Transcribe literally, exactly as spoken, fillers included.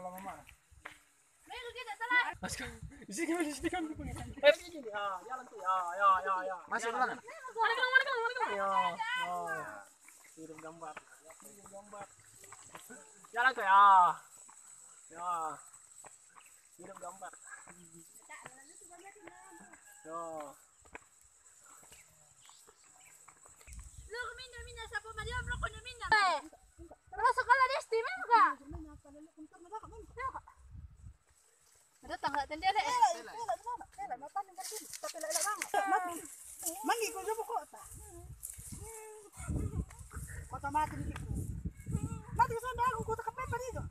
Mama. Aska, isi kan, isi kan. Eh, ini, ya, jalan tuh, ya, ya, ya, ya. Masuk ke dalam. Mana kamu, mana kamu, mana kamu? Ya, ya. Hidup gambar. Hidup gambar. Jalan tuh, ya. Ya. Hidup gambar. Ya. Lu minda, minda, siapa Maria, lu kau minda. Eh, lu sekolah di S D memang, Kak? Datang nggak tendele? Mangi ko jobo kota. Kota mati ni. Mati ko sanda aku kota kapepa ni to.